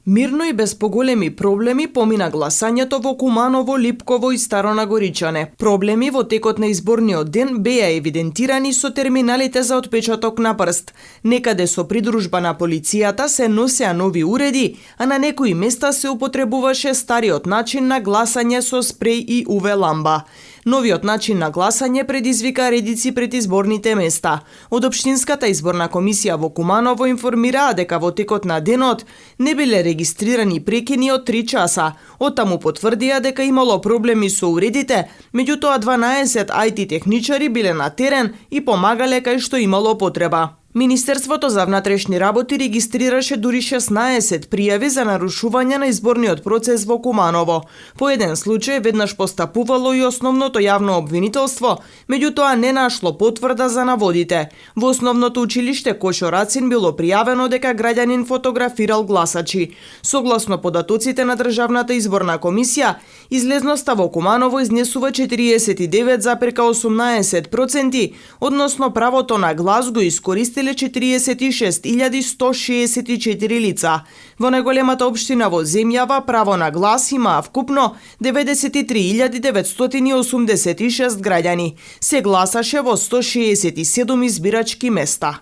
Мирно и без поголеми проблеми помина гласањето во Куманово, Липково и Старо Нагоричане. Проблеми во текот на изборниот ден беа евидентирани со терминалите за отпечаток на прст. Некаде со придружба на полицијата се носеа нови уреди, а на некои места се употребуваше стариот начин на гласање со спреј и UV ламба. Новиот начин на гласање предизвика редици пред изборните места. Од Општинската изборна комисија во Куманово информираа дека во текот на денот не биле регистрирани прекини од 3 часа. Оттаму потврдија дека имало проблеми со уредите, меѓутоа 12 IT техничари биле на терен и помагале кај што имало потреба. Министерството за внатрешни работи регистрираше дури 16 пријави за нарушување на изборниот процес во Куманово. По еден случај веднаш постапувало и основното јавно обвинителство, меѓутоа не нашло потврда за наводите. Во основното училиште Кошо Рацин било пријавено дека граѓанин фотографирал гласачи. Согласно податоците на Државната изборна комисија, излезноста во Куманово изнесува 49,18%, односно правото на глас го искористиле 46.164 лица. Во најголемата општина во земјава право на глас имаа вкупно 93.986 граѓани. Се гласаше во 167 избирачки места.